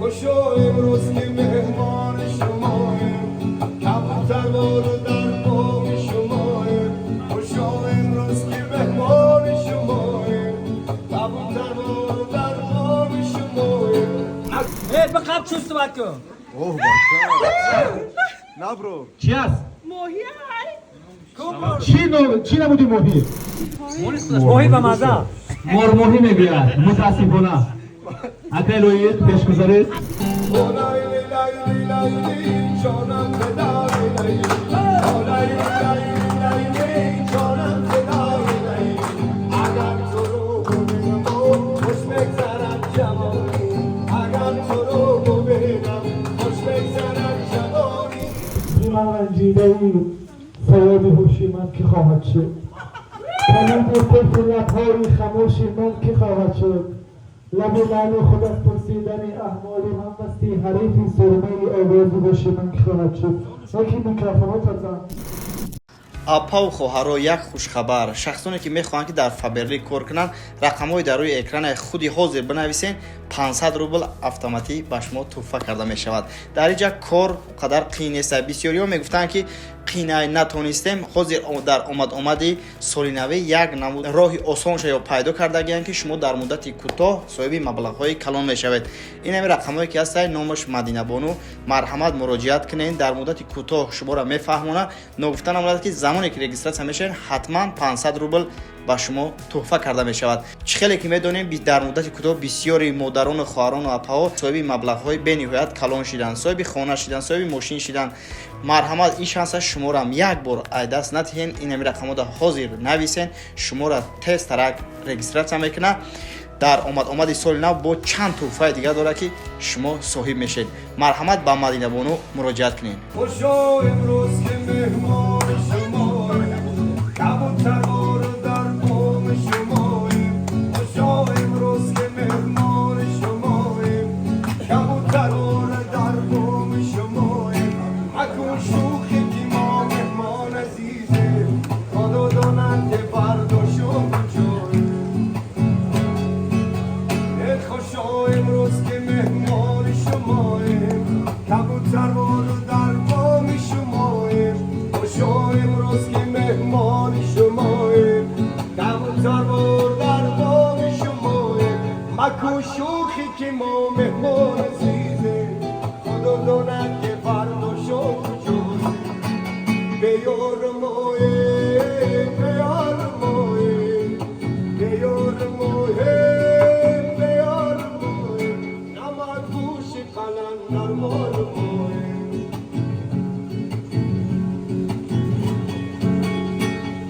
خوشا امروز که مهمان شماییم، کبوتروار در بام شماییم. خوشا امروز که مهمان شماییم، کبوتروار در بام شماییم. Э, бақаб чувствовать кун. اوه бача набро. Чӣ аст? Моҳи ай. Чӣ чӣ набуди моҳӣ? Моҳи ба маза. Мормоҳӣ мегӯяд, мутаассифона. Акай Лоиқ, пеш гузаред. لیلی لیلی لیلی جانم فدای لیلی، لیلی لیلی لیلی جانم فدای لیلی. اگر تو رو ببینم خوش بگذرد جوانی، اگر تو رو ببینم خوش بگذرد جوانی. من رنجیده ای، صیاد هوشی من که خواهد شد؟ کلید قفل لبهای خموشی من که خواهد شد؟ لب لعل خود از پرسیدن احوال من مستی، حریفی سرمه آواز گوشی من که خواهد شد؟ یکی میکروفونات زن. Апаву хоҳаро, як хушхабар: шахсоне ки мехоҳанд, ки дар Фаберлик кор кунанд, рақамҳои дар рӯи экрани худи ҳозир бинависен, 500 рубл автоматӣ ба шумо тӯҳфа карда мешавад. Дар инҷа кор қадар қиин нест. Бисёриҳо мегуфтанд, ки қинай, натонистем. Ҳозир дар омад-омади соли навӣ як намуд роҳи осонша ё пайдо кардагианд, ки шумо дар муддати кӯтоҳ соҳиби маблағҳои калон мешавед. Ин ҳами рақамҳое ки ҳастанд, номаш Мадинабону. Марҳамат, муроҷиат кунед, дар муддати кӯтоҳ шуморо мефаҳмонад. Ногуфта намонад, ки замоне ки регистрация мешавед, ҳатман 500 рубл ба шумо тӯҳфа карда мешавад. Чӣ хеле ки медонем, дар муддати кӯтоҳ бисёри модарону хоҳарону апаҳо соҳиби маблағҳои бениҳоят калон шиданд, соҳиби хона шиданд, соҳиби мошин шиданд. Марҳамат, ин шанса шуморам як бор ай даст надиҳен. Ин ҳами рақамҳода ҳозир нависен, шуморо тезтарак регистрация мекунад. Дар омад-омади соли нав бо чанд тӯҳфаи дигар дорад, ки шумо соҳиб мешавед. Марҳамат, ба Мадинабону муроҷиат кунед. خوشا امروز که مهمان شماییم، کبوتروار در بام شماییم. خوشا امروز که مهمان شماییم، کبوتروار در بام شماییم. مکن شوخی که ما مهمان عزیزیم، خدا داند که فردا شام کجاییم. خوشا امروز که مهمان شماییم، کبوتروار در بام شماییم. خوشا امروز که مهمان شماییم، کبوتروار در بام شماییم. مکن شوخی که ما مهمان عزیزیم، خدا داند که فردا شام کجاییم. بیار مایه، بیار مایه، بیار مایه، بیار مایه، نمک پوش قلندر مال مایه.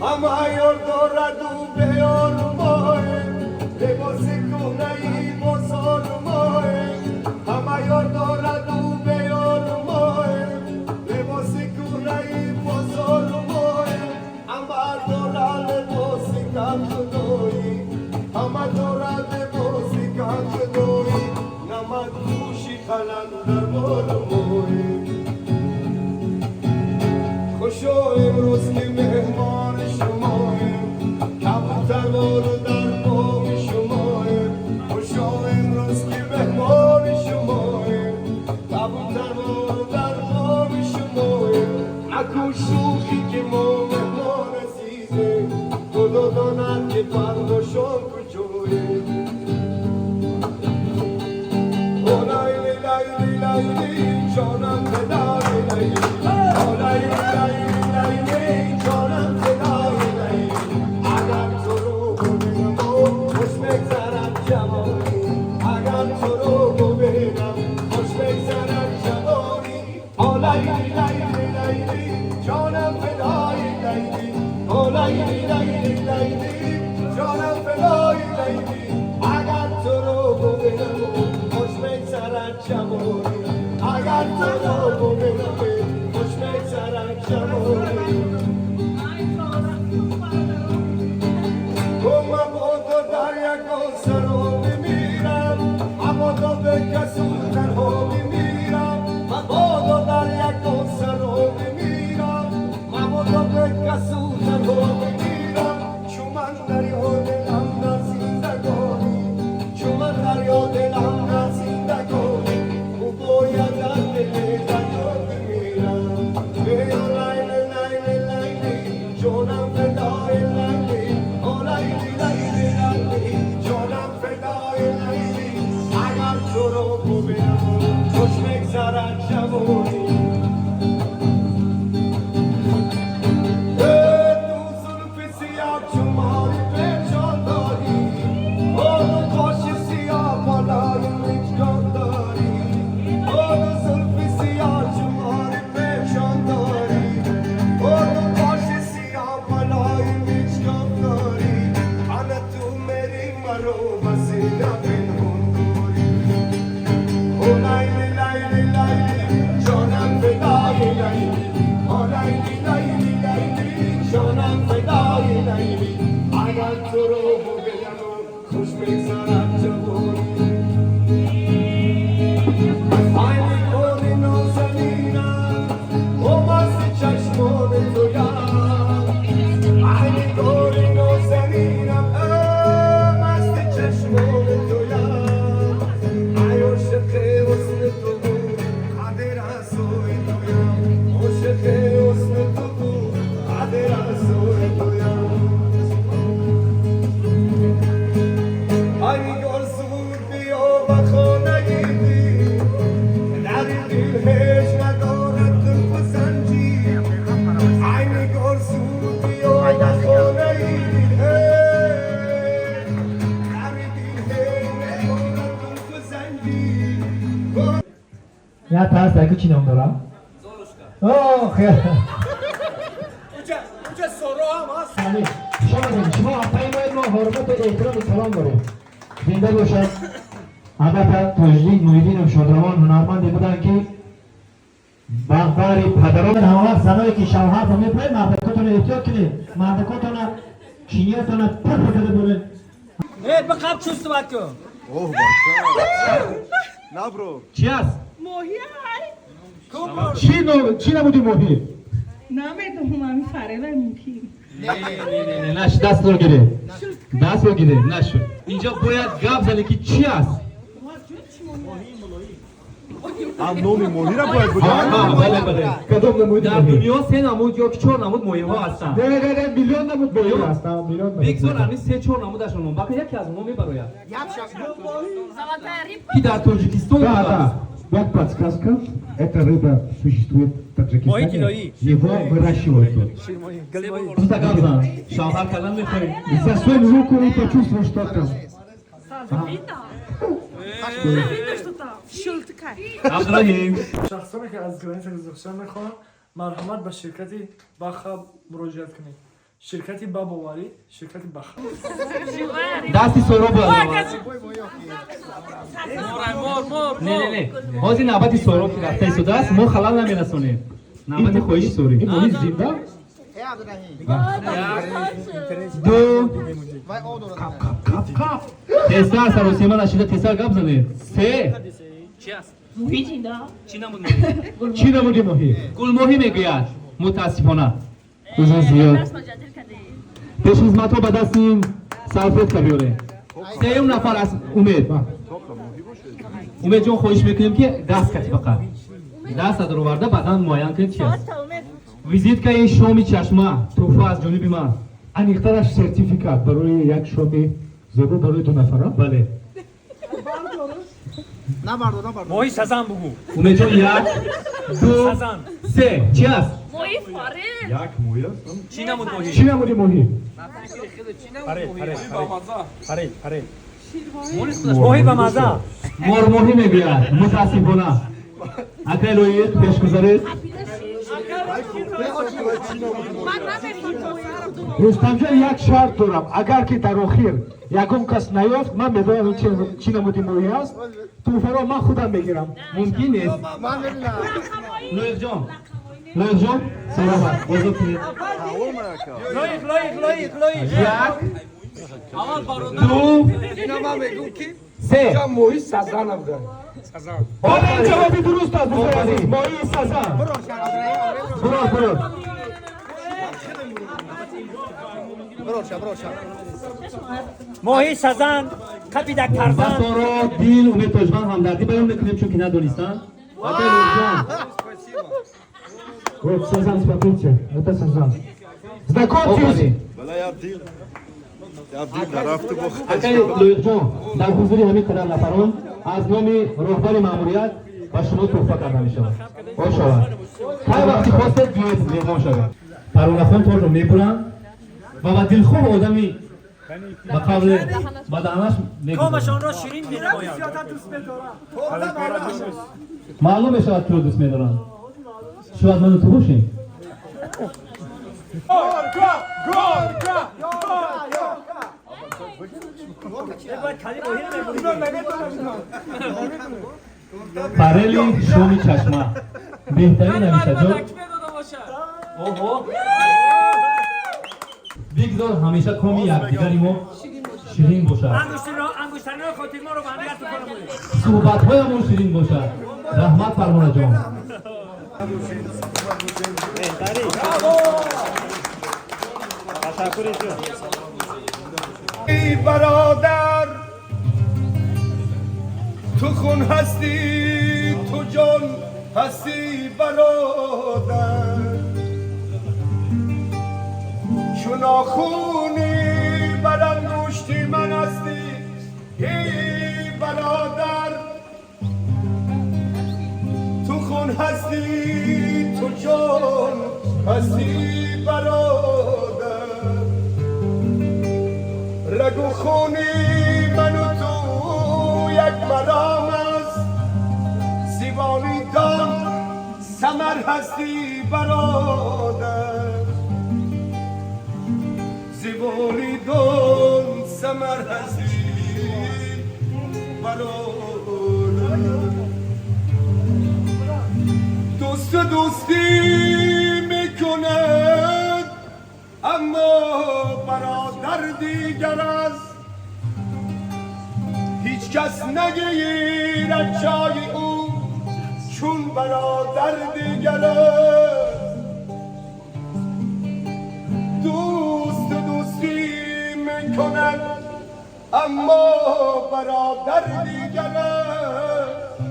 همه یار دارد و بیار مایه، لباس کهنه ای بازار مایه. همه یار دارد و بیار مایه، لباس کهنه ای بازار مایه. همه دارد لباس کم جدایی، همه دارد لباس کم جدایی، نمک پوشی قلندر مال مایه. خوشا امروز که مهمان شماییم، کبوتروار در بام شماییم. خوشا امروز که مهمان شماییم، کبوتروار در بام شماییم. مکن شوخی که ما مهمان عزیزیم، خدا داند که فردا شام کجاییم. او لیلی لیلی لیلی جانم فدای لیلی، او لیلی لیلی لیلی جانم فدای لیلی. اگر تو رو ببینم خوش بگذرد جوانی، اگر تو رو ببینم خوش بگذرد جوانی. او لیلی لیلی لیلی جانم فدای لیلی، او لیلی لیلی لیلی جانم فدای لیلی. اگر تو رو ببینم خوش بگذرد جوانی، اگر تو رو ببینم خوش بگذرد جوانی. مبادا در یک سرا بمیرم، مبادا به کسو تنها بمیرم. مبادا در یک سرا بمیرم، مبادا به کسو تنها بمیرم. چون من دریا دلم در زندگانی، چون من دریا دلم در زندگانی. تو رو ببینم خوش میگذرد جوانی. تو زلف سیاه چو ماری پیچان داری، اون قاش سیاه بالای مژگان داری. اون زلف سیاه چو ماری پیچان داری، اون قاش سیاه بالای مژگان داری. انا تو میری مرو بسینه پنهون داری. او لیلی لیلی لیلی جانم فدای لیلی، او لیلی لیلی لیلی جانم فدای لیلی. اگر تو رو ببینم خوش میگذرد جوانی. ای نگار نازنینم، او مست چشمان تویم. ای نگار نازنینم، او مست چشمان تویم. ای عاشق حسن تو قدر سوی تویم، عاشق حسن تو قدر سوی تویم. ای نگار زود بیا به خانه دل، در دل هیچ ندارد قلف و زنجیر. ای نگار زود بیا به خانه دل، در دل هیچ ندارد قلف و زنجیر. Я тарс даку чӣ ном дорам? О, хел. Уҷа соро ҳам ҳаст. Шумо шумо апаи мо ҳурмату эҳтироми калон дорем. Зинда бошад. Албатта, Тоҷиддин Муҳиддинов шодравон ҳунарманде буданд, ки ба баҳри падарон ҳамавақт заное ки шавҳарро мепоед, мардакотонро эҳтиёт кунед, мардакотона чиниятона пур карда доред. Э, бақаб чувствовать кун. Оҳ, бача. Набро. Чи аст? Моҳи ай. Чӣ набуди моҳӣ? Намедонам, ами фарелай мумкин. Не, нашуд. Дастро гиред, дастро гиред, нашуд. Инҷо бояд гап зане, ки чи аст. Ам номи моҳира бояд будан. Бале, бале. Кадом намуди Дар моҳӣ? дунё се намуд ё чор намуд моҳиҳо ҳастанд. Не, не, не, миллион намуд моҳӣ ҳаст. Миллион намуд. Бигзор ҳамин се чор намудашон бака яке аз онҳо мебарояд, ки дар Тоҷикистон Да, будааст. да. Вот подсказка. Эта рыба существует в Таджикистане. Его выращивают тут. Дута гап зан, шавҳар кардан мехоҳем. Засунь руку и почувствуй, что там. Видно? Видно, что там. Шулткай. Абдураҳим. Шахсоне, ки аз граница гузаштан мехоҳанд, марҳамат, ба ширкати Баха муроҷиат кунед. Ширкати ба боварӣ, ширкати Баха. Дасти Соро бояд. Не, не, не, ҳозир навбати Соро ки рафта истодааст, мо халал намерасонем. Навбати хоҳиши Сорӣ. Ин моҳи зинда? Ду, тезтар, саросима нашида, тезтар гап занед. Се. Моҳи зинда. Чӣ намуд моҳӣ? Чӣ намуди моҳӣ? Гулмоҳӣ мегӯяд, мутаассифона. Узр зиёд. Пешхизматҳо ба дасти ин салфетка биёре. Сеюм нафар аз Умед. Умедҷон, хоҳиш мекунем, ки даст кати, фақат даст дароварда, баъдан муайян кунед, чи аст. Визиткаи шоми Чашма, тӯҳфа аз ҷониби ман. Аниқтараш сертификат барои як шоми зебо барои ду нафара. Бале. Моҳи сазан бугӯ. Умедҷон, як, ду, Сазан. се. Чи аст? Моҳи форел. Як моҳи аст. Чӣ намуд моҳӣ? Чӣ намуди моҳӣ? Форел, форел, форел, форел. Моҳи ба маза. Мормоҳӣ мегӯяд, мутаассифона. Акай Лоиқ, пеш гузаред. Ман намефаҳмам. Рустамҷон, як шарт дорам. Агар ки дар охир ягон кас наёфт, ман медонам ин чӣ намуди моҳӣ аст, тӯҳфаро ман худам мегирам. Мумкин нест. Лоиқҷон, Лоиқҷон, саломат, озод кунед. Лоиқ, Лоиқ, Лоиқ, Лоиқ. Як, ду, се. Моҳи сазанам да. Ола, ин ҷавоби дуруст аст, дӯстони азиз. Моҳии сазан. Бурод, бурод. Моҳи сазан қапида Ба кардан. Соро дил, Умед Тоҷман ҳамдардӣ баён мекунем, чунки надонистанд. Акай Лоиқҷон. Вот сазан, смотрите, это сазан. Знакомьтесь, Офарин. Бала, як дил. Акаи Лоиқҷон, дар ҳузури ҳамин қадар нафарон аз номи роҳбари маъмурият ба шумо тӯҳфа карда мешавад. Бошавад, ҳар вақти хостед биёед, меҳмон шавед. Таронахон торро мебуранд ва ба дилхоҳ одами ба қавли ба даҳанаш мегузоранд. Комашонро ширин менамояд. Маълум мешавад, киро дӯст медоранд. Шояд ману ту бошем. Горка! Горка! Бояд кали моҳиро мебуридем. Фарели шоми чашма, беҳтарин ҳамешаҷон. Оҳо, бигзор ҳамеша коми якдигари мо ширин бошад. Ангуштаринои хотирморо ба ҳамдигар туҳфа намоед. Суҳбатҳоямон ширин бошад. Раҳмат, Фармонаҷон. Беҳтарин, ташаккури зиёд. ای برادر، تو خون هستی، تو جان هستی برادر. چون ناخونی بر انگشتی من هستی ای برادر. تو خون هستی، تو جان هستی برادر. رگ و خونی من و تو یک مرام است. زیبانی دان سمر هستی برادر. زیبانی دان سمر هستی برادر. دوست دوستی میکند، اما برادر دیگر است. هیچ کس نگیرد جای او، چون برادر دیگر است. دوست دوستی میکند، اما برادر دیگر است.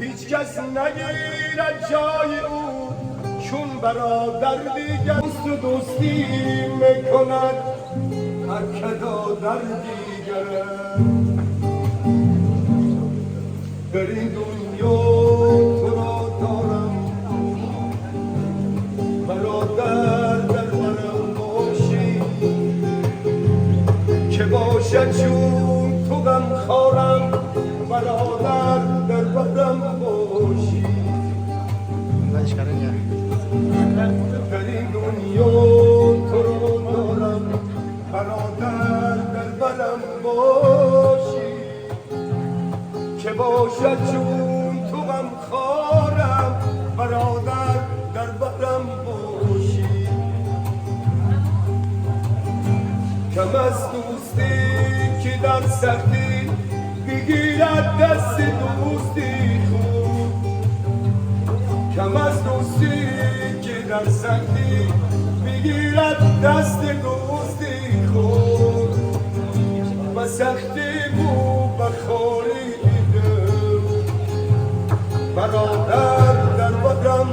هیچ کس نگیرد جای او، چون برادر دیگر. دوست دوستی میکند، هر کدا در دیگر است. در این دنیا تو را دارم برادر، در برم باشی که باشد چون تو غم خارم. برادر، در برم باشی. در این دنیا تو را دارم برادر، در برم باشی که باشد چون تو غم خارم. برادر، در برم باشی. کم از دوستی که در سختی بگیرد دست دوستی خوب. کم از دوستی که در سختی بگیرد دست دوستی خوب. و سختی بود بخاری دل، برادر، در برم.